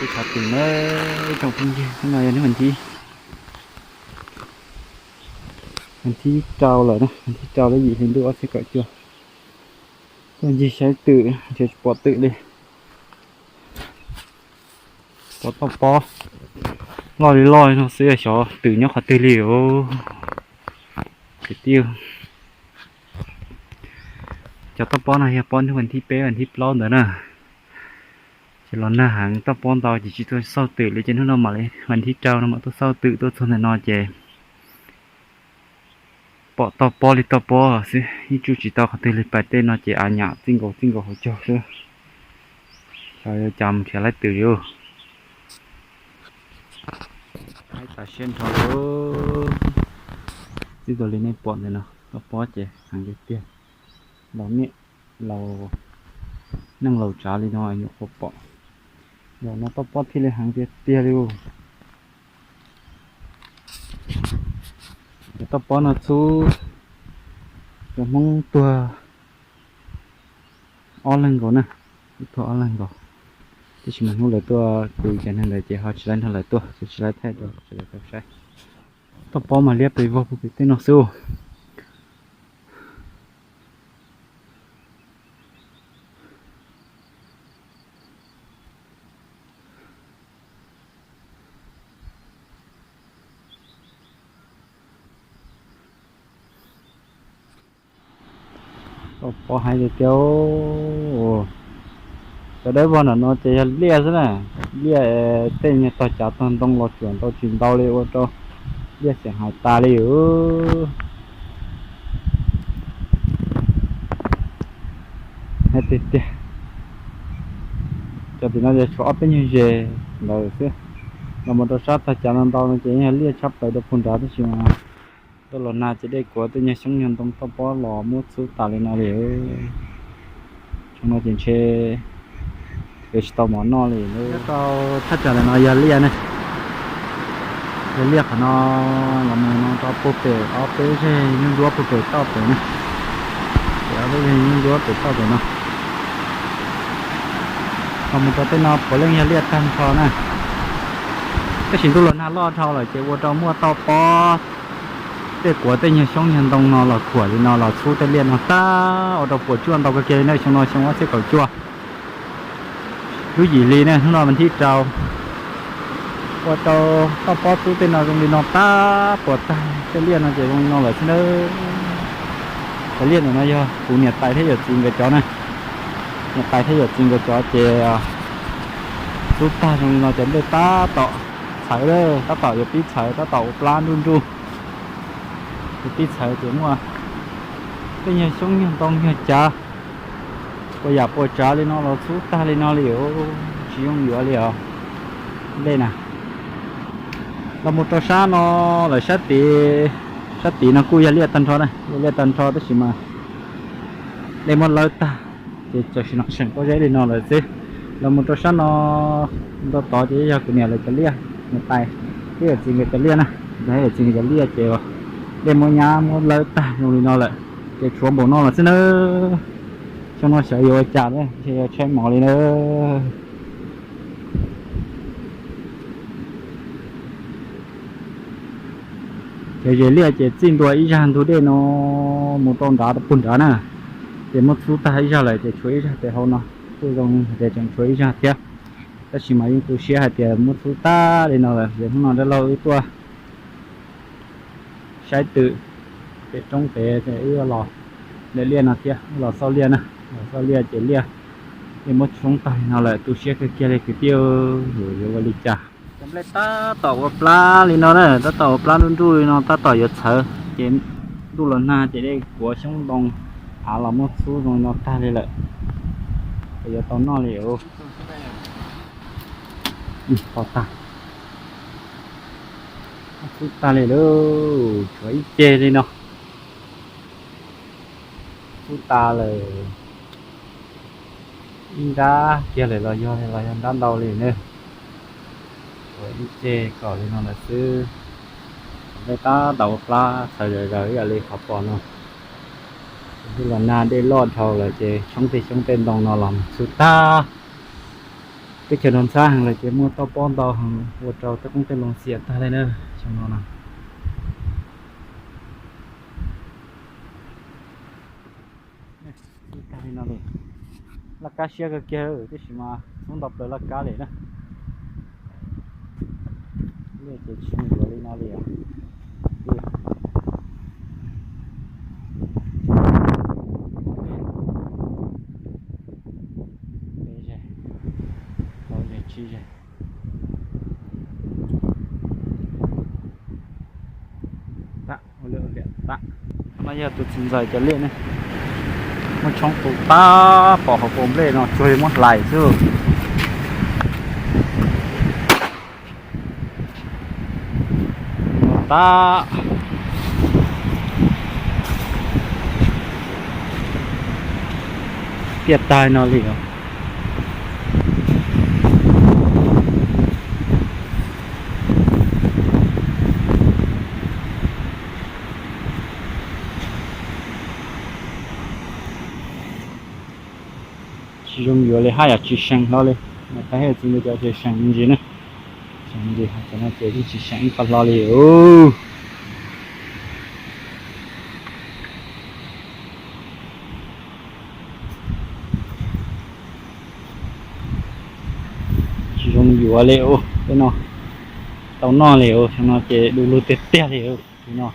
Qhov twm na, ib tsoom phooj ywg, hnub no yog hnub vas thib, vas thib rau lawm na, vas thib rau lub yim hli ntuj ob txhiab kaum cuaj. Tuaj ncig saib twm, nrhiav tsis pom twm li. Pom toj pob loj li loj li no xwb, xyov twm nyob qhov twg li os. Kwv tij, cov toj pob no yog pob hnub vas thib peb vas thib plaub ntawd na. Ces los nag heev, toj pob ntau ces tsis tau xauj twm li, ces hnub no mam li vas thib rau no mam tuaj xauj twm, tuaj txog ntawm no ces pom toj pob li toj pob xwb, yeej tsuj tsis tau qhov twg li. Pais tej no ces av nyam txij nkaus txij nkaus hauv caug xwb. Xyov yuav cas mus nrhiav laib twm li. Haib tas siab nrho li. Txij tuaj li nej pom ntawm no toj pob ces heev tiag tiag. Laus niam laus neej laus tsav li no nyuam qhuav pom. Zaum no toj pob thiaj li heev tiag tiag li. Cov toj pob no txhub cov Hmoob tuag ob leeg nkaus na, tuag ob leeg nkaus. Tab sis mas hnub lawv tuaj tu cov neeg ntawd ces ho tsis laib nrog lawv tuaj, tsis laib thaij rau sawv daws tau saib. Toj pob mas liab pes vog pug pem tej no xwb. Toj pob heev tiag tiag. Cov dawb vog nram no ces yog liaj xwb na. Liaj, tej nyuag tog cav tog ntoo los tsuam ntau tsis ntau li ua rau liaj xeem hais tas li. Heev tiag tiag. Cov tim no yog tshuav ob peb nyuag zes ntawd xwb. Los mus rau sab tog cav ntau ntau no ces yog liaj tshaj plaws rau puag nrad, tab sis mas tuaj los nag ces dej kuav tej nyuag xyoob nyuag ntoo toj pob los muab txhub tas li no li. Xyoo no ces ntshe yuav tsis tau mov noj li. Nyob rau thaj tsam ntawm no yog liaj ne, yog liaj qhov no. Los mus no rau puag pem ob peb zej nyuj ntuab puag pem toj pem na, pem ob peb zej nyuj ntuab pem toj pem no. Los mus rau tej no puav leej yog liaj tag nrho na. Tab sis ntuj los nag loj dhau lawm ces ua rau muaj toj pob, tej kuav tej nyuag xyoob nyuag ntoo no los khuam li no los txhub tej liaj no tag, ua rau puas tsuaj ntau kawg kiag li na. Xyoo no xyoo ob txhiab kaum cuaj, lub yim hli na, hnub no vas thib rau, ua rau toj pob txhub tej no zoo li no tag, puas tag. Tej liaj no ces zoo li no lawm xwb na. Cov liaj ntawm no yog kuv niam tais thiab yawm txiv nkawd cov na. Niam tais thiab yawm txiv nkawd cov ces txhub tag zoo li no ces nplej tab tom txhawv lawm, tab tom yuav pib txhawv, tab tom ua plab nruj nruj. Yuav pib txhawv ces muaj tej nyuag xyoob nyuag ntoo nyuag cav puas yam puas tsav li no los txhub tag li no li, tsis yooj yuav li os. Nplej na, los mus rau sab no lawm, sab tid, sab tid no kuj yog liaj tag nrho na, yog liaj tag nrho tab sis mas dej muab lawb tag ces tam sim no seem pob zeb li no lawm xwb. Los mus rau sab no, nta tod ces yog kuv niam lawv cov liaj, niam tais thiab yawm txiv nkawd cov liaj na. Niam tais thiab yawm txiv nkawd cov liaj ces dej muab nyab muab lawb tag zoo li no lawm ces tshuav npaum no lawm xwb na. Xyoo no xyov yuav ua cas, ntshe yuav tshaib mov li na. Ces zes liaj ces txij ntua ib zaj ntug dej no mus rau nrad rau puag nrad na, ces muab txhub tag ib zaj lawm ces tshuav ib zaj pem hauv no. Kuj zoo hais tias tseem tshuav ib zaj thiab, tab sis mas yeej tu siab hais tias muab txhub tag li no lawm ces hnub no dab laug wb tuaj saib twm pem roob pem, wb los lawm liaj no thiab, wb los xauj liaj na, los xauj liaj ces liaj, liaj muab tshoob tag li no lawm, tu siab kawg kiag li kwv tij, yuav ua li cas. Cov nplej tab tom ua plab li no na, tab tom ua plab nruj nruj li no, tab tom yuav txhawv ces ntuj los nag ces dej kuav xyoob ntoo av los muab txhub zoo li no tag li lawm, yuav tau noj li. Tag, txhub tag li lauj, tshuav ib ceg li no, txhub tas lawm. Ib nrab kiag lawm los yog, los yog nrab ntau li na. Tshuav ib ceg kaum li no lawm xwb. Nplej tab tom ua plab txhawv zom zaws ib yam li qhov pom no. Ntuj los nag dej loj dhau lawm ces tshoob tej xyoob tej ntoo no los txhub tag. Teb chaws no ntxhab heev lawm ces muaj toj pob ntau heev ua rau tej qoob tej loo xiam tag li na. Xyoo no na, tag li no li. Laj kab siab kawg kiag, tab sis mas txhub nto plaws laj kab li na. Ces tsis zoo yuav li no li os. Tab, ua li tab. No yog tus txiv ntxawm cov liaj ne, muab tshoob tu tag, pom hauv paus nplej no tsuag li muab hlais xwb. Tab, piaj tag no li os. Tsis zoo yuav li hab yam tsis seem hlo li. Mas tab hej txiv ntawd cov ces seem me ntsis na. Seem me ntsis, cov no ces yeej tsis seem ib qho hlo li. Tsis zoo yuav li ua tej no. Tau noj li ua, xyoo no ces du lug tiag tiag li ua no.